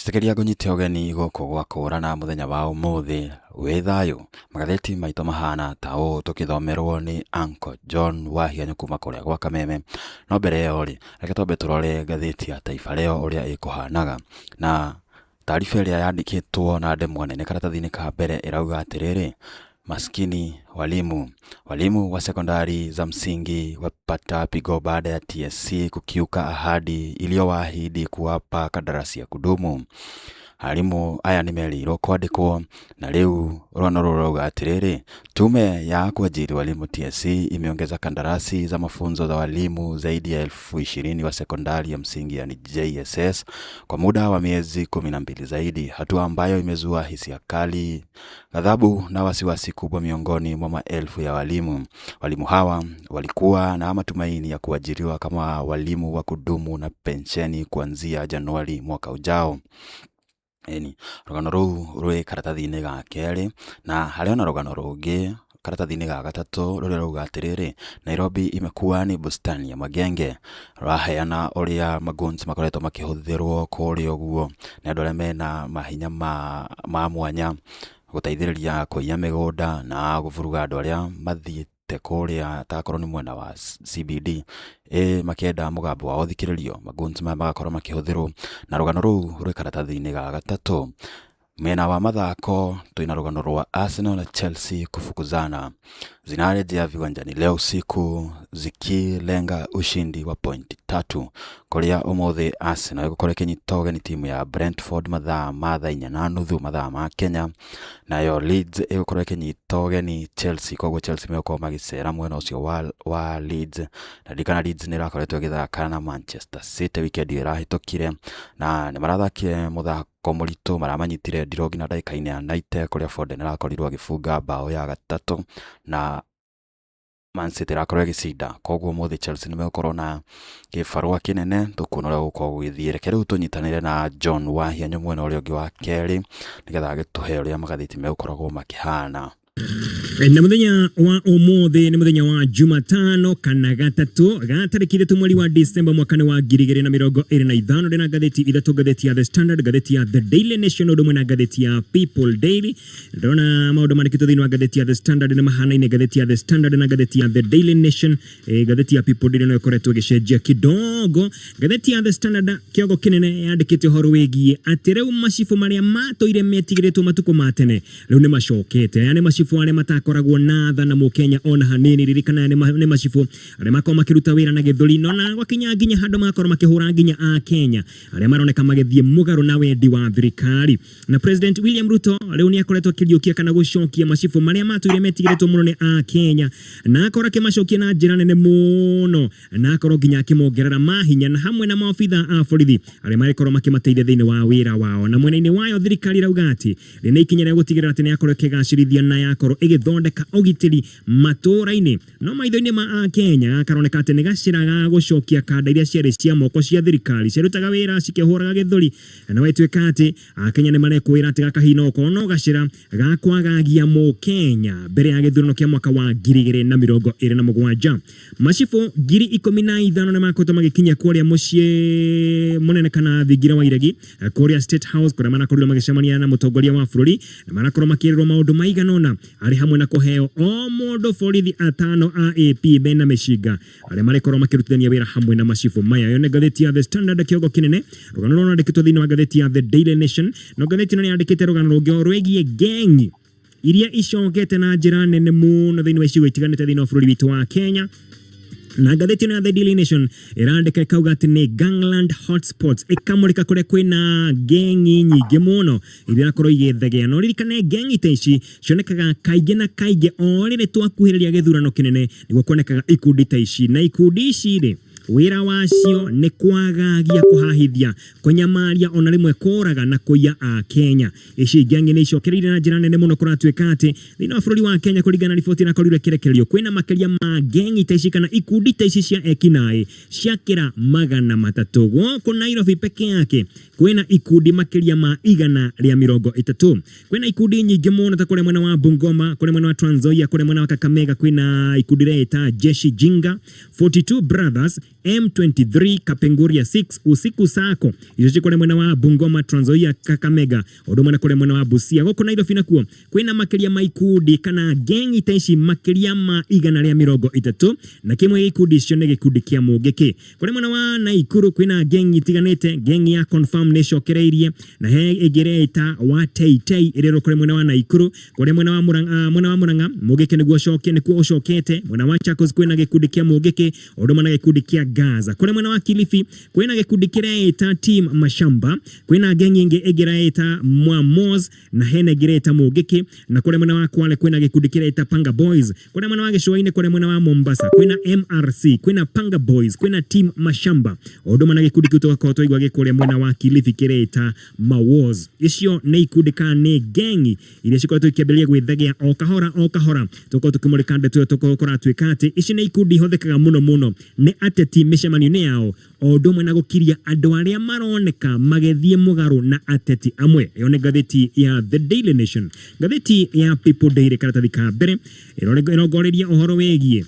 Njĩtĩkĩria ngũnyite ũgeni gũkũ gwa kũũrana mũthenya wa ũmũthĩ wĩ thayũ. Magathĩti maitũ mahana ta ũũ tũkĩthomerwo nĩ Uncle John Wahianyũ kuma kũrĩa gwa Kameme. No mbere ĩyo rĩ, reke twambe tũrore ngathĩti ya Taifa Leo ũrĩa ĩkũhanaga. Na taariba ĩrĩa yandĩkĩtwo na ndemwa nene karatathi-inĩ ka mbere ĩrauga atĩrĩrĩ, Maskini walimu. Walimu wa sekondari za msingi wapata pigo baada ya TSC kukiuka ahadi iliyowaahidi kuwapa kandarasi ya kudumu. Arimũ aya nĩ merĩirwo kwandĩkwo na rĩu rũgano rũrũ rũrauga atĩrĩrĩ, tume ya kuajiri walimu TSC imeongeza kandarasi za mafunzo za walimu zaidi ya 20,000 wa sekondari ya msingi yani JSS kwa muda wa miezi 12 zaidi, hatua ambayo imezua hisia kali, ghadhabu na wasiwasi kubwa miongoni mwa maelfu ya walimu. Walimu hawa walikuwa na matumaini ya kuajiriwa kama walimu wa kudumu na pensheni kuanzia Januari mwaka ujao. Ĩni, rũgano rũu rwĩ karatathi-inĩ ga kerĩ, na harĩ ona rũgano rũngĩ karatathi-inĩ ga gatatũ rũrĩa rauga atĩrĩrĩ, Nairobi imekuwa ni bustani ya magenge. Rũraheana ũrĩa magoons makoretwo makĩhũthĩrwo kũrĩa ũguo nĩ andũ arĩa mena mahinya ma mwanya gũteithĩrĩria kũiya mĩgũnda na gũburuga andũ arĩa mathiĩte kũrĩa takorwo nĩ mwena wa CBD ĩ makĩenda mũgambo wao ũthikĩrĩrio, magoons maya magakorwo makĩhũthĩrwo, na rũgano rũu rwĩ karatathi-inĩ ga gatatũ. Mwena wa mathako twĩna rũgano rwa Arsenal na Chelsea kufukuzana, zinarejea viwanjani leo usiku zikilenga ushindi wa pointi tatu, kũrĩa ũmũthĩ Arsenal ĩgũkorwo ĩkĩnyita ũgeni timu ya Brentford mathaa ma thaa inya na nuthu mathaa ma Kenya, nayo Leeds ĩgũkorwo ĩkĩnyita ũgeni Chelsea, koguo Chelsea megũkorwo magĩcera mwena ũcio wa Leeds, na ririkana Leeds nĩ ĩrakoretwo ĩgĩthaka na Manchester City weekend ĩyo ĩrahĩtũkire, na nĩ marathakire mũthako mũritũ, maramanyitire ndirũ nginya ndagĩka-inĩ ya 90 kũrĩa Foden arakorirwo agĩbunga mbaũ ya gatatũ na Man City ĩrakorwo ĩgĩcinda. Koguo ũmũthĩ Chelsea nĩ megũkorwo na kĩbarũa kĩnene, tũkuona ũrĩa gũgũkorwo gũgĩthiĩ. Reke rĩu tũnyitanĩre na John Wahianyũ mwena ũrĩa ũngĩ wa kerĩ, nĩgetha agĩtũhe ũrĩa magathĩti megũkoragwo makĩhana. Na muthenya wa umuthi ni muthenya wa Jumatano kana gatatu ga tariki 3 mweri wa December mwaka ni wa 2025. Ndina ngathĩti ithatũ, ngathĩti ya The Standard, ngathĩti ya The Daily Nation ũndũ ũmwe na ngathĩti ya People Daily. Ndĩrona maũndũ mandĩkĩtwo thĩinĩ wa ngathĩti ya The Standard nĩ mahanaine ngathĩti ya The Standard na ngathĩti ya The Daily Nation. Ngathĩti ya People Daily no ĩkoretwo ĩgĩcenjia kidogo. Ngathĩti ya The Standard kĩongo kĩnene yandĩkĩte ũhoro wĩgiĩ atĩ rĩu macibũ marĩa matũire metigĩrĩtwo matukũ ma tene rĩu nĩ macokete. Aya nĩ macibũ arĩa matakoragwo na tha na mũkenya ona hanini. Ririkana aya nĩ macibũ arĩa makoragwo makĩruta wĩra na gĩthũri no na gwakinya nginya handũ magakorwo makĩhũra nginya a Kenya arĩa maroneka magĩthiĩ mũgarũ na wendi wa thirikari. Na President William Ruto rĩu nĩ akoretwo akĩriũkia kana gũcokia macibũ marĩa matũire metigĩrĩtwo mũno nĩ a Kenya, na akorwo akĩmacokia na njĩra nene mũno, na akorwo nginya akĩmongerera mahinya na hamwe na maobitha a borithi arĩa marĩkorwo makĩmateithia thĩinĩ wa wĩra wao. Na mwena-inĩ wayo thirikari ĩrauga atĩ rĩ nĩ ikinya rĩa gũtigĩrĩra atĩ nĩ yakorwo ĩkĩgacĩrithia na yakorwo ĩgĩthondeka ũgitĩri matũũra-inĩ. No maitho-inĩ ma Akenya karoneka atĩ nĩ gacĩra ga gũcokia kanda iria ciarĩ cia moko cia thirikari ciarutaga wĩra cikĩhũraga gĩthũri, na gwĩtuĩka atĩ Akenya nĩ marekũĩra atĩ gaka hihi no gũkorwo no gacĩra ga kwagagia mũkenya mbere ya gĩthurano kĩa mwaka wa 2027. Macibũ 15,000 nĩ makoretwo magĩkinya kũrĩa mũciĩ mũnene kana thingira wa iregi kũrĩa State House, kũrĩa marakorirwo magĩcemania na mũtongoria wa bũrũri na marakorwo makĩrĩrwo maũndũ maigana ũna, arĩ hamwe na kũheo o mũndũ borithi atano a AP mena mĩcinga arĩa marĩkorwo makĩrutithania wĩra hamwe na macibũ maya. Ĩyo nĩ ngathĩti ya The Standard kĩongo kĩnene, rũgano rũrĩa rwandĩkĩtwo thĩinĩ wa ngathĩti ya The Daily Nation. No ngathĩti ĩno nĩ yandĩkĩte rũgano rũngĩ rwĩgiĩ gengi iria icokete na njĩra nene mũno thĩinĩ wa icigo itiganĩte thĩinĩ wa bũrũri witũ wa Kenya. Na ngathĩti ĩno ya The Daily Nation ĩrandĩka ĩkauga atĩ nĩ gangland hotspots, ĩkamũrĩka kũrĩa kwĩna gengi nyingĩ mũno iria irakorwo igĩthegea. No ririkane gengi ta ici cionekaga kaingĩ na kaingĩ o rĩrĩ twakuhĩrĩria gĩthurano kĩnene, nĩguo kuonekaga ikundi ta ici. Na ikundi ici rĩ, wĩra wacio nĩ kwagagia, kũhahithia, kũnyamaria, ona rĩmwe kũraga na kũiya a Kenya. Ici ngengi nĩ icokereire na njĩra nene mũno. Kũratuĩka atĩ thĩinĩ wa bũrũri wa Kenya, kũringana na riboti ĩrakorirwo ĩkĩrekererio, kwĩna makĩria ma ngengi ta ici kana ikundi ta ici cia ekinaĩ ciakĩra 300 gũkũ Nairobi peke yake. Kwĩna ikundi makĩria ma 130. Kwĩna ikundi nyingĩ mũno ta kũrĩa mwena wa Bungoma, kũrĩa mwena wa Trans Nzoia, kũrĩa mwena wa Kakamega kwĩna ikundi reita Jeshi Jinga, 42 Brothers, M23, Kapenguria 6, Usiku Sako. Icio ci kũrĩa mwena wa Bungoma, Trans Nzoia, Kakamega, ũndũ ũmwe na kũrĩa mwena wa Busia. Gũkũ Nairobi nakuo kwĩna makĩria ma ikundi kana gengi ta ici makĩria ma 130, na kĩmwe gĩa ikundi icio nĩ gĩkundi kĩa Mũngĩkĩ. Kũrĩa mwena wa Naikuru kwĩna gengi itiganĩte, gengi ya Confirm nĩ ĩcokereirie na he ĩngĩ ĩreĩta wa Tei Tei ĩrĩa ĩrĩ kũrĩa mwena wa Naikuru. Kũrĩa mwena wa Murang'a, mwena wa Murang'a Mũngĩkĩ nĩguo ũcoke nĩkuo ũcokete. Mwena wa Machakos kwĩna gĩkundi kĩa Mũngĩkĩ ũndũ ũmwe na gĩkundi kĩa Gaza. Kũrĩa mwena wa Kilifi kwĩna gĩkundi kĩreĩta Team Mashamba, kwĩna gengi ĩngĩ ĩngĩ ĩreĩta Mwamos na hena ĩngĩ ĩreĩta Mũngĩkĩ, na kũrĩa mwena wa Kwale kwĩna gĩkundi kĩreĩta Panga Boys. Kũrĩa mwena wa gĩcũa-inĩ kũrĩa mwena wa Mombasa kwĩna MRC, kwĩna Panga Boys, kwĩna Team Mashamba ũndũ ũmwe na gĩkundi kĩu tũgakorwo twaigua gĩ kũrĩa mwena wa Kilifi kĩreĩta Mawars. Icio nĩ ikundi kana nĩ gengi iria cikoretwo ikĩambĩrĩria gwĩthegea o kahora o kahora. Tũkorwo tũkĩmũrĩka ndeto ĩyo, tũkorwo kũratuĩka atĩ ici nĩ ikundi ihũthĩkaga mũno mũno nĩ ateti mĩcemanio-inĩ yao, o ũndũ ũmwe na gũkiria andũ arĩa maroneka magĩthiĩ mũgarũ na ateti amwe. Ĩyo nĩ ngathĩti ya The Daily Nation. Ngathĩti ya People Daily karatathi ka mbere ĩrongoreirie ũhoro wĩgiĩ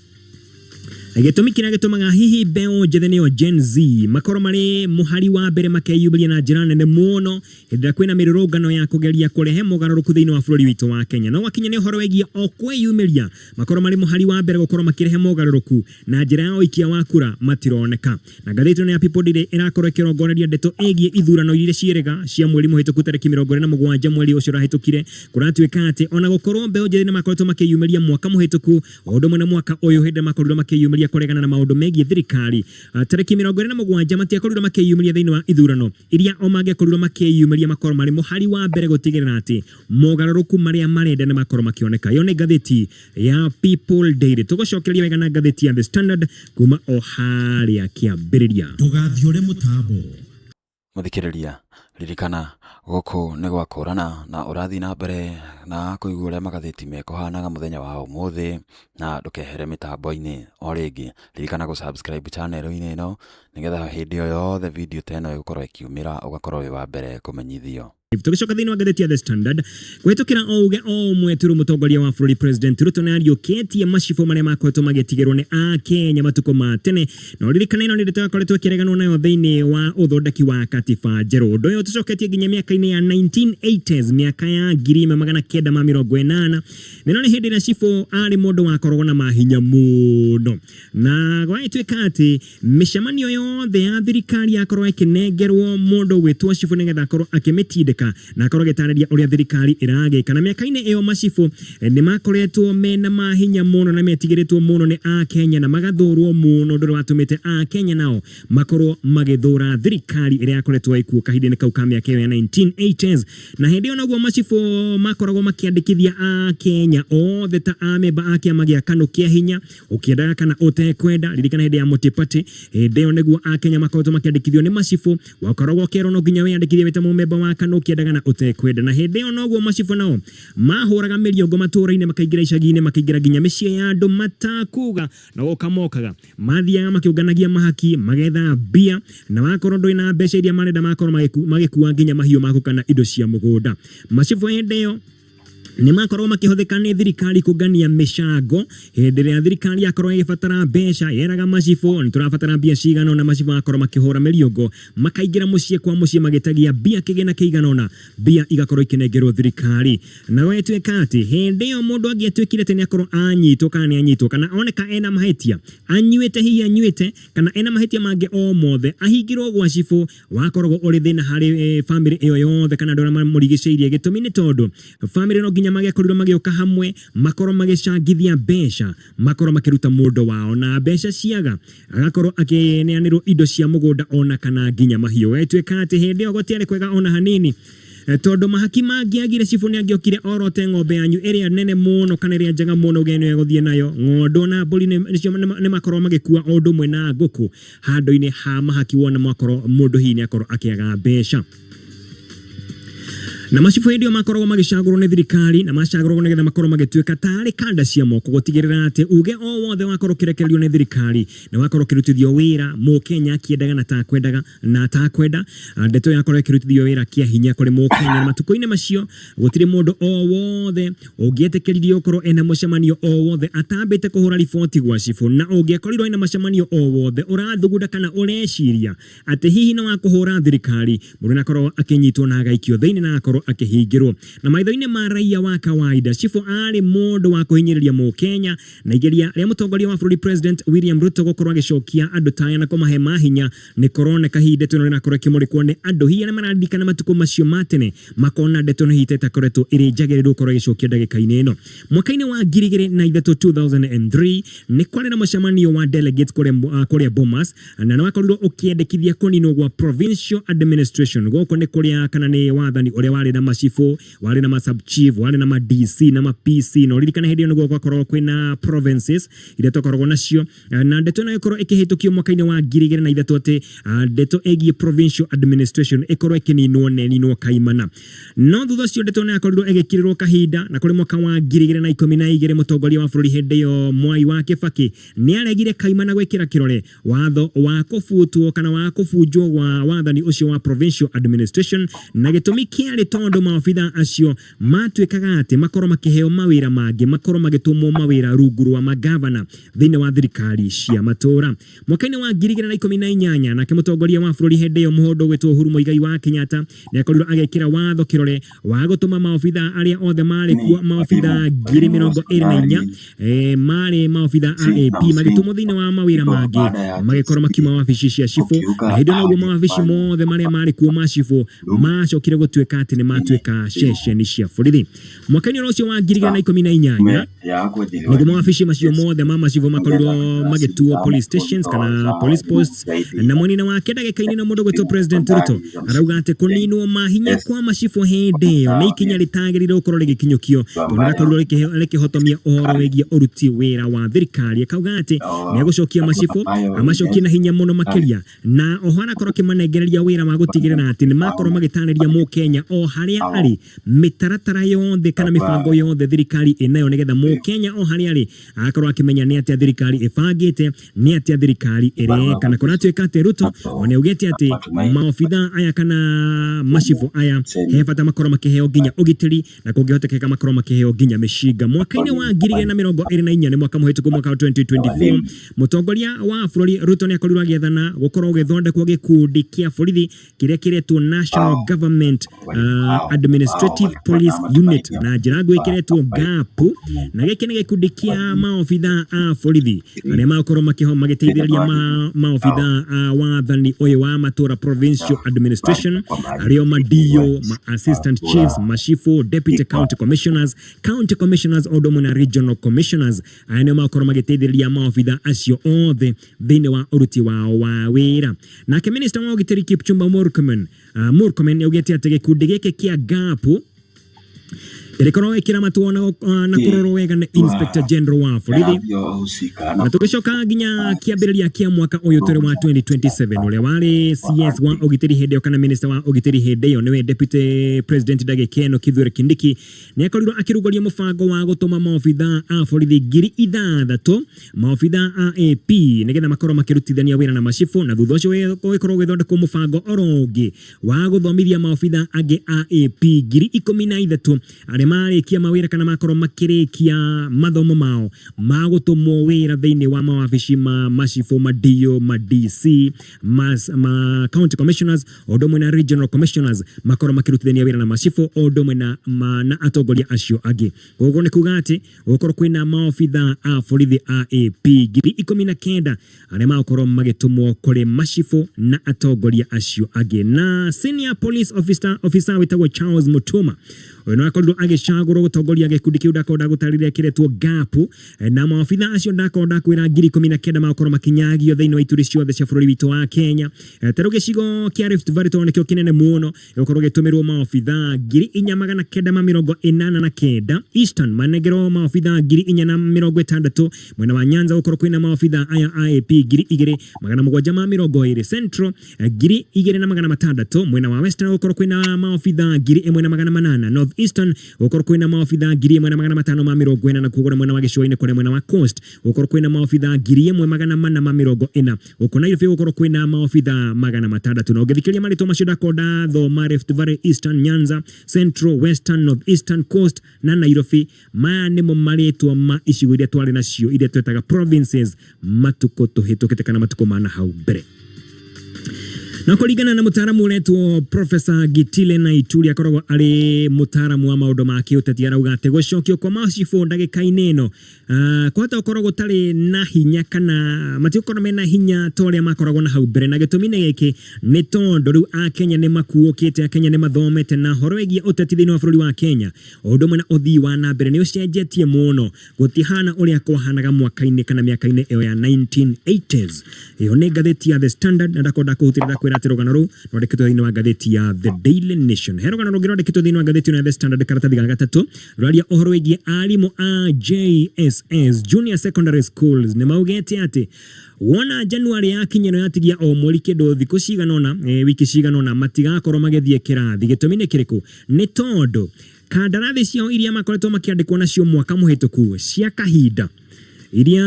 gĩtũmi kĩrĩa gĩtũmaga hihi mbeũ njĩthĩ nĩyo Gen Z makorwo marĩ mũhari wa mbere makeyumĩria na njĩra nene mũno hĩndĩ ĩrĩa kwĩna mĩrũrũngano ya kũgeria kũrehe mogarũrũku thĩinĩ wa bũrũri witũ wa Kenya. No gwakinya nĩ ũhoro wĩgiĩ o kwĩyumĩria makorwo marĩ mũhari wa mbere gũkorwo makĩrehe mogarũrũku na njĩra ya ũikia wa kura matironeka. Na ngathĩti ĩno ya People Daily ĩrakorwo ĩkĩrongoreria ndeto ĩgiĩ ithurano iria ciĩrĩga cia mweri mũhĩtũku tarĩki 27 mweri ũcio ũrahĩtũkire. Kũratuĩka atĩ ona gũkorwo mbeũ njĩthĩ nĩ makoretwo makĩyumĩria mwaka mũhĩtũku o ũndũ ũmwe na mwaka ũyũ hĩndĩ makorirwo makĩyumĩria kũregana na maũndũ megiĩ thirikari, tarĩki 27 matiakorirwo makĩyumĩria thĩinĩ wa ithurano iria o mangĩakorirwo makĩyumĩria makorwo marĩ mũhari wa mbere gũtigĩrĩra atĩ mogarũrũku marĩa marenda nĩ makorwo makĩoneka. Ĩyo nĩ ngathĩti ya People Daily. Tũgũcokereria wega na ngathĩti ya The Standard kuma o harĩa kĩambĩrĩria. Ndũgathiũre mũtambo. Mũthikĩrĩria, ririkana gũkũ nĩ gwa kũrana na ũrathiĩ na mbere na kũigua ũrĩa magathĩti mekũhanaga mũthenya wa ũmũthĩ, na ndũkehere mĩtambo-inĩ o rĩngĩ. Ririkana gũ subscribe channel-inĩ ĩno nĩgetha hĩndĩ o yothe video ta ĩno ĩgũkorwo ĩkiumĩra ũgakorwo wĩ wa mbere kũmenyithio. Tũgĩcoka thĩinĩ wa ngathĩti ya The Standard, kũhĩtũkĩra o uge o ũmwe tũrũ mũtongoria wa bũrũri President Ruto nĩ ariũkĩtie macibũ marĩa makoretwo magĩtigĩrwo nĩ Akenya matukũ ma tene. Na ũririkane ĩno nĩ ndeto yakoretwo ĩkĩreganwo nayo thĩinĩ wa ũthondeki wa katiba njerũ. Ũndũ ũyũ tũcoketie nginya mĩaka-inĩ ya 1980s, mĩaka ya 1980. Na ĩno nĩ hĩndĩ ĩrĩa cibũ arĩ mũndũ wakoragwo na mahinya mũno, na gwagĩtuĩka atĩ mĩcemanio yothe ya thirikari yakorwo ĩkĩnengerwo mũndũ ũgwĩtwo cibũ nĩgetha akorwo akĩmĩtindĩka na akorwo agĩtarĩria ũrĩa thirikari ĩragĩka. Na mĩaka-inĩ ĩyo macibũ nĩ makoretwo mena mahinya mũno na metigĩrĩtwo mũno nĩ Akenya na magathũrwo mũno, ũndũ ũrĩa watũmĩte Akenya nao makorwo magĩthũra thirikari ĩrĩa yakoretwo ĩkuo kahinda-inĩ kau ka mĩaka ĩyo ya 1980s. Na hĩndĩ ĩyo noguo macibũ makoragwo makĩandĩkithia Akenya othe ta amemba a kĩama gĩa KANU kĩa hinya, ũkĩendaga kana ũtekwenda. Ririkana hĩndĩ ya Multi-Party, hĩndĩ ĩyo nĩguo Akenya makoretwo makĩandĩkithio nĩ macibũ, wakoragwo ũkĩerwo no nginya wĩyandĩkithie wĩ ta mũmemba wa KANU ũkĩendaga na ũtekwenda. Na hĩndĩ ĩyo noguo macibũ nao mahũraga mĩriongo matũũra-inĩ, makaingĩra icagi-inĩ, makaingĩra nginya mĩciĩ ya andũ matakuga na gũka mokaga. Mathiaga makĩũnganagia mahaki, magetha mbia, na wakorwo ndũrĩ na mbeca iria marenda makorwo magĩkua nginya mahiũ maku kana indo cia mũgũnda. Macibũ hĩndĩ ĩyo nĩ makoragwo makĩhũthĩka nĩ thirikari kũngania mĩcango. Hĩndĩ ĩrĩa thirikari yakorwo ĩgĩbatara mbeca, yeraga macibũ nĩ tũrabatara mbia cigana ũna, macibũ magakorwo makĩhũra mĩriongo, makaingĩra mũciĩ kwa mũciĩ magĩtagia mbia kĩgĩna kĩigana ũna, mbia igakorwo ikĩnengerwo thirikari. Na gwagĩtuĩka atĩ hĩndĩ ĩyo mũndũ angĩatuĩkire atĩ nĩ akorwo anyitwo kana nĩ anyitwo kana oneka ena mahĩtia, anyuĩte hihi anyuĩte kana ena mahĩtia mangĩ o mothe, ahingĩrwo gwa cibũ, wakoragwo ũrĩ thĩna harĩ bamĩrĩ ĩyo yothe kana andũ arĩa mamũrigicĩirie. Gĩtũmi nĩ tondũ bamĩrĩ no nginya magĩakorirwo magĩũka hamwe, makorwo magĩcangithia mbeca, makorwo makĩruta mũndũ wao, na mbeca ciaga agakorwo akĩneanĩrwo indo cia mũgũnda ona kana nginya mahiũ. Gwagĩtuĩka atĩ hĩndĩ ĩyo gũtiarĩ kwega ona hanini, tondũ mahaki mangĩagire cibũ nĩ angĩokire orote ng'ombe yanyu ĩrĩa nene mũno kana ĩrĩa njega mũno ũgĩe nĩyo egũthiĩ nayo. Ng'ondu na mbũri nĩcio nĩ makorwo magĩkua o ũndũ ũmwe na ngũkũ handũ-inĩ ha mahaki, wona mwakorwo mũndũ hihi nĩ akorwo akĩaga mbeca. Na macibũ hĩndĩ ĩyo makoragwo magĩcagũrwo nĩ thirikari na macagũragwo nĩgetha makorwo magĩtuĩka tarĩ kanda cia moko gũtigĩrĩra atĩ uge o wothe wakorwo ũkĩrekererio nĩ thirikari nĩ wakorwo ũkĩrutithio wĩra mũkenya akĩendaga na takwendaga na atakwenda. Ndeto yakorwo ĩkĩrutithio wĩra kĩa hinya kũrĩ mũkenya na matukũ-inĩ macio gũtirĩ mũndũ o wothe ũngĩetĩkĩririo gũkorwo ena mũcemanio o wothe atambĩte kũhũra riboti gwa cibũ, na ũngĩakorirwo ena mũcemanio o wothe ũrathugunda kana ũreciria atĩ hihi nĩ wa kũhũra thirikari, mũndũ nĩ akoragwo akĩnyitwo na agaikio thĩinĩ na agakorwo akĩhingĩrwo. Na maitho-inĩ ma raia wa kawaida, cibũ arĩ mũndũ wa kũhinyĩrĩria mũkenya, na igeria rĩa mũtongoria wa bũrũri President William Ruto gũkorwo agĩcokia andũ ta aya na kũmahe mahinya nĩ kũroneka hihi ndeto ĩno ĩrakorwo ĩkĩmũrĩkwo nĩ andũ hihi arĩa mararirikana matukũ macio ma tene makona ndeto ĩno hihi ta ĩtakoretwo ĩrĩ njagĩrĩru gũkorwo ĩgĩcokio ndagĩka-inĩ ĩno. Mwaka-inĩ wa 2003 2003 nĩ kwarĩ na mũcemanio wa delegates kũrĩa Bomas na nĩ wakorirwo ũkĩendekithia kũninwo gwa provincial administration. Gũkũ nĩ kũrĩa kana nĩ wathani ũrĩa warĩ na macibũ, warĩ na ma sub chief, warĩ na ma DC na ma PC, na ũririkane hĩndĩ ĩyo nĩguo gwakoragwo kwĩna provinces iria twakoragwo nacio. Na ndeto ĩno ĩkorwo ĩkĩhĩtũkio mwaka-inĩ wa 2003 atĩ ndeto ĩgiĩ provincial administration ĩkorwo ĩkĩninwo na ĩninwo kaimana. No thutha ũcio ndeto ĩno yakorirwo ĩgĩkirĩrwo kahinda, na kũrĩ mwaka wa 2012 mũtongoria wa bũrũri hĩndĩ ĩyo Mwai wa Kĩbakĩ nĩaregire kaimana gwĩkĩra kĩrore watho wa kũbutwo kana wa kũbunjwo gwa wathani ũcio wa provincial administration, na gĩtũmi kĩarĩ tondũ maobitha acio matuĩkaga atĩ makorwo makĩheo mawĩra mangĩ, makorwo magĩtũmwo mawĩra rungu rwa magavana thĩinĩ wa thirikari cia matũra. Mwaka-inĩ wa 2018 nake mũtongoria wa bũrũri hĩndĩ ĩyo mũhũndũ gwĩtwo Uhuru Muigai wa Kenyatta nĩakorirwo agĩkĩra watho kĩrore wa gũtũma maobitha arĩa othe marĩ kuo, maobitha 24,000 marĩ maobitha a AP magĩtũmwo thĩinĩ wa mawĩra mangĩ, magĩkorwo makiuma wabici cia cibũ, na hĩndĩ ĩyo noguo mawabici mothe marĩa marĩ kuo ma cibũ macokire gũtuĩka atĩ nĩ matuĩka ceceni cia borithi. Mwaka-inĩ ũcio wa 2018 nĩguo mawabici macio mothe ma macibũ makorirwo magĩtuo police stations kana police posts. Na mwena-inĩ wake ndagĩka-inĩ ĩno mũndũ gwĩtwo President Ruto arauga atĩ kũninwo mahinya kwa macibũ hĩndĩ ĩyo nĩ ikinya rĩtagĩrĩire gũkorwo rĩgĩkinyũkio tondũ rĩrakorirwo rĩkĩhotomia ũhoro wĩgiĩ ũruti wĩra wa thirikari. Akauga atĩ nĩ egũcokia macibũ, amacokie na hinya mũno makĩria, na oho arakorwo akĩmanengereria wĩra wa gũtigĩrĩra atĩ nĩ makorwo magĩtarĩria mũkenya o harĩa arĩ mĩtaratara yothe kana mĩbango yothe thirikari ĩnayo nĩgetha mũkenya o harĩa arĩ akorwo akĩmenya nĩ atĩa thirikari ĩbangĩte, nĩ atĩa thirikari ĩreka. Na kũratuĩka atĩ Ruto ona augĩte atĩ maobitha aya kana macibũ aya he bata makorwo makĩheo nginya ũgitĩri na kũngĩhotekeka makorwo makĩheo nginya mĩcinga. Mwaka-inĩ wa 2024 nĩ mwaka mũhĩtũku, mwaka wa 2024, mũtongoria wa bũrũri Ruto nĩ akorirwo agĩathana gũkorwo gũgĩthondekwo gĩkundi kĩa borithi kĩrĩa kĩretwo National Government Administrative Police Unit, na njĩra nguhĩ kĩretwo GAP, na gĩkĩ nĩ gĩkundi kĩa maobitha a borithi arĩa magũkorwo magĩteithĩrĩria maobitha a wathani ũyũ wa matũra provincial administration, arĩo ma DO, ma assistant chiefs, macibũ, deputy county commissioners, county commissioners o ũndũ ũmwe na regional commissioners. Aya nĩo magũkorwo magĩteithĩrĩria maobitha acio othe thĩinĩ wa ũruti wao wa wĩra. Nake minista wa ũgitĩri Kipchumba Murkomen, Murkomen nĩaugĩte atĩ gĩkundi gĩkĩ kĩa GAP gĩrĩkorwo gĩkĩramatwo na kũrorwo wega nĩ Inspector General wa borithi. Na tũgĩcoka nginya kĩambĩrĩria kĩa mwaka ũyũ tũrĩ wa 2027, ũrĩa warĩ CS wa ũgitĩri hĩndĩ ĩyo kana minister wa ũgitĩri hĩndĩ ĩyo nĩwe Deputy President ndagĩka ĩno Kithure Kindiki nĩakorirwo akĩrugũria mũbango wa gũtũma maobitha a borithi 6,000 maobitha a AP nĩgetha makorwo makĩrutithania wĩra na macibũ, na thutha ũcio gũgĩkorwo gũgĩthondekwo mũbango oro ũngĩ wa gũthomithia maobitha angĩ a AP 13,000 arĩa marĩkia mawĩra kana makorwo makĩrĩkia mathomo mao ma gũtũmwo wĩra thĩinĩ wa mawabici ma macibũ, ma DO, ma DC, ma county commissioners o ũndũ ũmwe na regional commissioners makorwo makĩrutithania wĩra na macibũ o ũndũ ũmwe na atongoria acio angĩ. Koguo nĩ kuga atĩ gũkorwo kwĩna maobitha a borithi a AP 19,000 arĩa magũkorwo magĩtũmwo kũrĩ macibũ na atongoria acio angĩ. Na senior police officer wĩtagwo Charles Mutuma ũyũ nĩ akorirwo agĩcokia agĩcagũrwo gũtongoria gĩkundi kĩu ndakorwo ndagũtarĩria kĩretwo GAP, na maobitha acio ndakorwo ndakwĩra 19,000 magũkorwo makinyagio thĩinĩ wa ituri ciothe cia bũrũri witũ wa Kenya. Ta rĩu gĩcigo kĩa Rift Valley tondũ nĩkĩo kĩnene mũno, gĩgũkorwo gĩtũmĩrwo maobitha 4,989. Eastern manengerwo maobitha 4,060. Mwena wa Nyanza gũkorwo kwĩna maobitha aya a AP 2,720. Central 2,600. Mwena wa Western gũkorwo kwĩna maobitha 1,800. North Eastern gũkorwo kwĩna maobitha 1,540, na kũgũra mwena wa gĩcũa-inĩ kũrĩa mwena wa Coast gũkorwo kwĩna maobitha 1,440. Gũkũ Nairobi gũkorwo kwĩna maobitha 600. Na ũngĩthikĩrĩria marĩtwa macio ndakorwo ndathoma, Rift Valley, Eastern, Nyanza, Central, Western, North Eastern, Coast na Nairobi, maya nĩmo marĩtwa ma icigo iria twarĩ nacio iria twetaga provinces matukũ tũhĩtũkĩte kana matukũ ma na hau mbere. Na kũringana na mũtaaramu ũretwo Professor Gitile Naituri, akoragwo arĩ mũtaaramu wa maũndũ ma kĩũteti, arauga atĩ gũcokio kwa macibũ ndagĩka-inĩ ĩno kwahota gũkorwo gũtarĩ na hinya kana matigũkorwo mena hinya ta ũrĩa makoragwo na hau mbere. Na gĩtũmi nĩ gĩkĩ, nĩ tondũ rĩu Akenya nĩ makuũkĩte, Akenya nĩ mathomete, na ũhoro wĩgiĩ ũteti thĩinĩ wa bũrũri wa Kenya o ũndũ ũmwe na ũthii wa na mbere nĩ ũcenjetie mũno, gũtihana ũrĩa kwahanaga mwaka-inĩ kana mĩaka-inĩ ĩyo ya 1980s. Ĩyo nĩ ngathĩti ya The Standard, na ndakorwo ndakũhutĩrĩra kwĩra atĩ rũgano rũu rwandĩkĩtwo thĩinĩ wa ngathĩti ya The Daily Nation. He rũgano rũngĩ rwandĩkĩtwo thĩinĩ wa ngathĩti ĩno ya The Standard, karatathi ga gatatũ, rwaria ũhoro wĩgiĩ arimũ a JSS, Junior Secondary Schools, nĩ maugĩte atĩ wona January yakinya ĩno yatigia o mweri kĩndũ thikũ cigana ũna, wiki cigana ũna, matigakorwo magĩthiĩ kĩrathi. Gĩtũmi nĩ kĩrĩkũ? Nĩ tondũ kandarathi ciao iria makoretwo makĩandĩkwo nacio mwaka mũhĩtũku cia kahinda, iria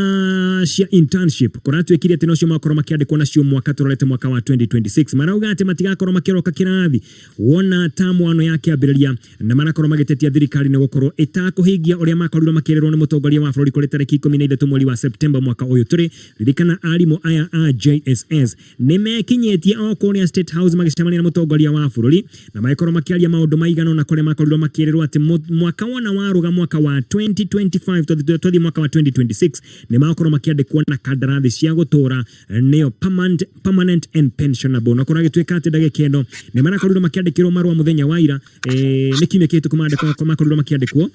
cia internship, kũratuĩkire atĩ nocio makorwo makĩandĩkwo nacio mwaka tũrorete, mwaka wa 2026. Marauga atĩ matigakorwo makĩroka kĩrathi wona tamu ano yakĩambĩrĩria, na marakorwo magĩtetia thirikari nĩ gũkorwo ĩtakũhingia ũrĩa makorirwo makĩrĩrwo nĩ mũtongoria wa bũrũri kũrĩ tarĩki 13 mweri wa Septemba mwaka ũyũ tũrĩ. Ririkana arimũ aya a JSS nĩ mekinyĩtie o kũrĩa State House magĩcemania na mũtongoria wa bũrũri, na magĩkorwo makĩaria maũndũ maigana ũna kũrĩa makorirwo makĩrĩrwo atĩ mwaka wona warũga mwaka wa 2025 twathiĩ mwaka wa 2026 nĩ makorwo makĩandĩkwo na kandarathi cia gũtũra, nĩyo permanent and pensionable. Na kũragĩtuĩka atĩ ndagĩka ĩno nĩ marakorirwo makĩandĩkĩrwo marũa mũthenya wa ira, nĩ kiumia kĩhĩtũku makorirwo makĩandĩkwo,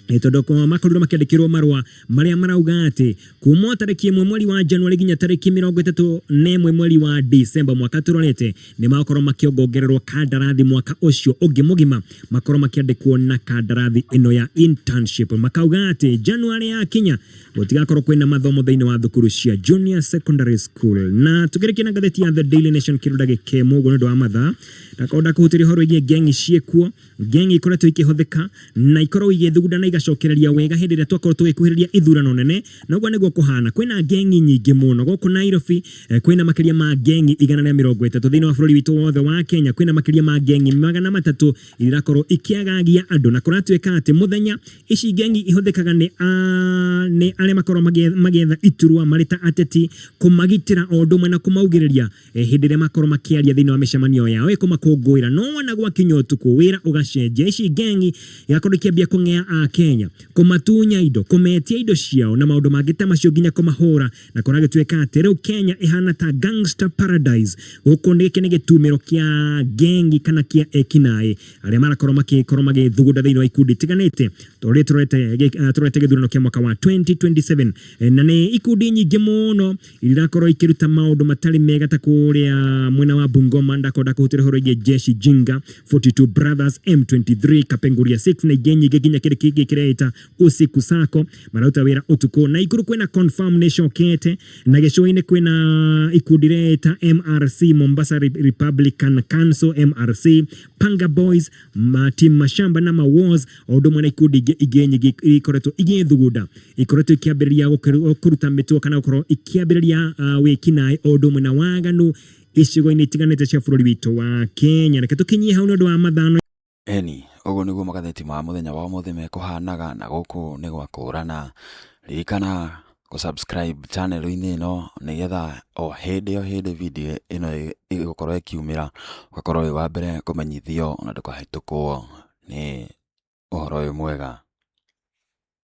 tondũ makorirwo makĩandĩkĩrwo marũa marĩa marauga atĩ kuma tarĩki 1 mweri wa January nginya tarĩki 31 mweri wa December mwaka tũrorete nĩ makorwo makĩongongererwo kandarathi mwaka ũcio ũngĩ mũgima, makorwo makĩandĩkwo na kandarathi ĩno ya internship. Makauga atĩ January yakinya gũtigakorwo kwĩna mathomo thĩinĩ wa thukuru cia junior secondary school. Na tũkĩrĩkia na ngathĩti ya The Daily Nation kĩndũ ndagĩka ĩmwe ũguo nĩ ũndũ wa mathaa, ndakorwo ndakũhutĩria ũhoro wĩgiĩ ngengi ciĩkuo. Ngengi ikoretwo ikĩhũthĩka na ikoragwo igĩthugunda na igacokereria wega hĩndĩ ĩrĩa twakorwo tũgĩkuhĩrĩria ithurano nene, na ũguo nĩguo kũhana. Kwĩna ngengi nyingĩ mũno gũkũ Nairobi, kwĩna makĩria ma ngengi 130. Thĩinĩ wa bũrũri witũ wothe wa Kenya kwĩna makĩria ma ngengi 300 iria irakorwo ikĩagagia andũ, na kũratuĩka atĩ mũthenya ici ngengi ihũthĩkaga nĩ arĩa makoragwo magĩetha iturwa marĩ ta ateti, kũmagitĩra o ũndũ ũmwe na kũmaugĩrĩria hĩndĩ ĩrĩa makorwo makĩaria thĩinĩ wa mĩcemanio yao, ĩkũmakũngũĩra. No wona gwakinya ũtukũ wĩra ũgacenjia, ici ngengi igakorwo ikĩambia kũng'ea a Kenya, kũmatunya indo, kũmetia indo ciao na maũndũ mangĩ ta macio, nginya kũmahũra. Na kũragĩtuĩka atĩ rĩu Kenya ĩhana ta gangster paradise. Gũkũ gĩkĩ nĩ gĩtumĩro kĩa ngengi kana kĩa ekinaĩ arĩa marakorwo makĩkorwo magĩthugunda thĩinĩ wa ikundi itiganĩte tondũ tũrorete gĩthurano kĩa mwaka wa 2027. Na nĩ ikundi nyingĩ mũno irakorwo ikĩruta maũndũ matarĩ mega ta kũrĩa mwena wa Bungoma, ndakorwo ndakũhutĩra ũhoro wĩgiĩ Jeshi Jinga, 42 Brothers, M23, Kapenguria 6 na ingĩ nyingĩ, nginya kĩrĩ kĩngĩ kĩreita Usiku Sacco mararuta wĩra ũtukũ. Na Ikuru kwĩna Confirm nĩcokete, na gĩcũa-inĩ kwĩna ikundi reita MRC, Mombasa Republican Council, MRC, Panga Boys, Team Mashamba na Mawars, o ũndũ ũmwe na ikundi ingĩ nyingĩ ikoretwo igĩthugunda, ikoretwo ikĩambĩrĩria kũruta mĩtugo kana gũkorwo ikĩambĩrĩria wĩkinaĩ o ũndũ ũmwe na waganu icigo-inĩ itiganĩte cia bũrũri witũ wa Kenya. Reke tũkinyie hau nĩ ũndũ wa mathano. Eni, ũguo nĩguo magathĩti ma mũthenya wa ũmũthĩ mekũhanaga, na gũkũ nĩ gwa kũrana. Ririkana gũ subscribe channel-inĩ ĩno nĩgetha o hĩndĩ o hĩndĩ video ĩno ĩgũkorwo ĩkiumĩra ũgakorwo wĩ wa mbere kũmenyithio na ndũkahĩtũkwo nĩ ũhoro ũyũ mwega.